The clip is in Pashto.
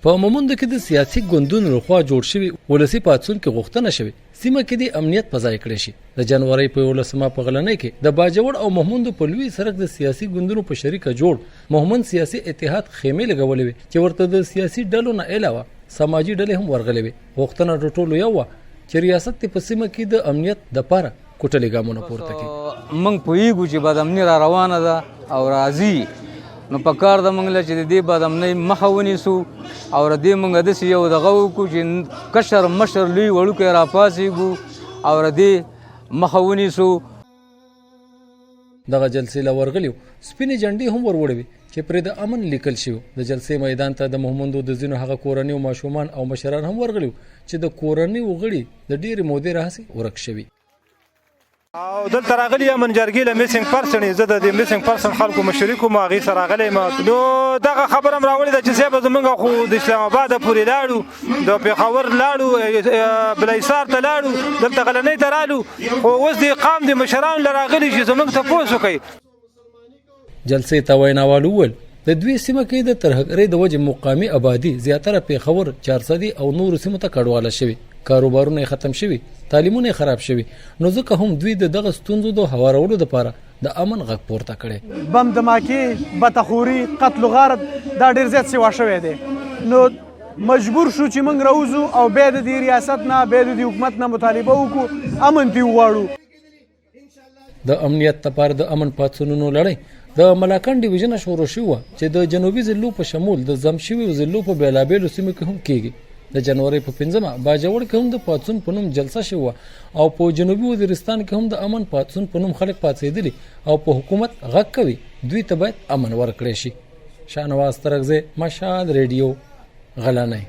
په مومندو کې د سیاسي ګوندونو لخوا جوړ شوي ولسي پاڅون کې غوښتنه شوې سیمه کې دې امنیت په ځای کړی شي. د جنورۍ په 11مه په غلنۍ کې د باجوړ او مهمندو په لوی سرک د سیاسي ګوندونو په شریکه جوړ مهمند سیاسي اتحاد خیمې لګولې وې چې ورته د سیاسي ډلو نه علاوه سماجي ډلې هم ورغلې وې. غوښتنه د ټولو یو وه چې ریاست دې په سیمه کې د امنیت دپاره کوټلي ګامونه پورته کړي. موږ پوهیږو چې بدامني را روانه ده او راځي، نو په کار ده موږ له چې د دې بدامنۍ مخه ونیسو او د دې موږ داسې یو دغه وکړو چې کشر مشر لوی وړوکی راپاڅېږو او د دې مخه ونیسو. دغه جلسې له ورغلیو سپینې جنډې هم وروړې وې چې پرې د امن لیکل شوي. د جلسې میدان ته د مهمندو د ځینو هغه کورنیو ماشومان او مشران هم ورغلي وو چې د کورنیو غړي د ډېرې مودې راهیسې ورک شوي. او دلته راغلی یم جرګې له میسنګ پرسن، زه د دې میسنګ پرسن خلکو مشري کوم، هغې سره راغلی یم. نو دغه خبره هم راوړې ده چې صاحب زمونږ خو د اسلام آباد پورې لاړو، د پېښور لاړو، بلایسار ته لاړو، دلته غلنۍ ته رالو، خو اوس د قام د مشرانو له راغلي چې زمونږ تپوس وکړي. جلسې ته ویناوالو وویل، د دوی سیمه کې د ترهګرۍ د وجې مقامي ابادي زیاتره پېښور، چارسدي او نورو سیمو ته کډواله شوې، کاروبارونه یې ختم شوي، تعلیمونه یې خراب شوي، نو ځکه هم دوی د دغه ستونزو د هوارولو لپاره د امن غږ پورته کړی. بم دماکې، بته خوري، قتل و غارت دا ډېر زیات سیوا شوی دی، نو مجبور شو چې موږ راوځو او بیا د دې ریاست نه، بیا د دې حکومت نه مطالبه وکړو، امن ترې وغواړو. د امنیت لپاره د امن پاڅونونو لړۍ د ملاکنډ ډیویژنه شروع شوې وه چې د جنوبي ضلعو په شمول د ضم شویو ضلعو په بېلابېلو سیمو کې هم کېږي. د جنورۍ په پنځمه باجوړ کې هم د پاڅون په نوم جلسه شوې وه او په جنوبي وزیرستان کې هم د امن پاڅون په نوم خلک پاڅېدلي او په حکومت غږ کوي دوی ته باید امن ورکړی شي. شاهنواز ترکزی، مشال ریډیو، غلنۍ.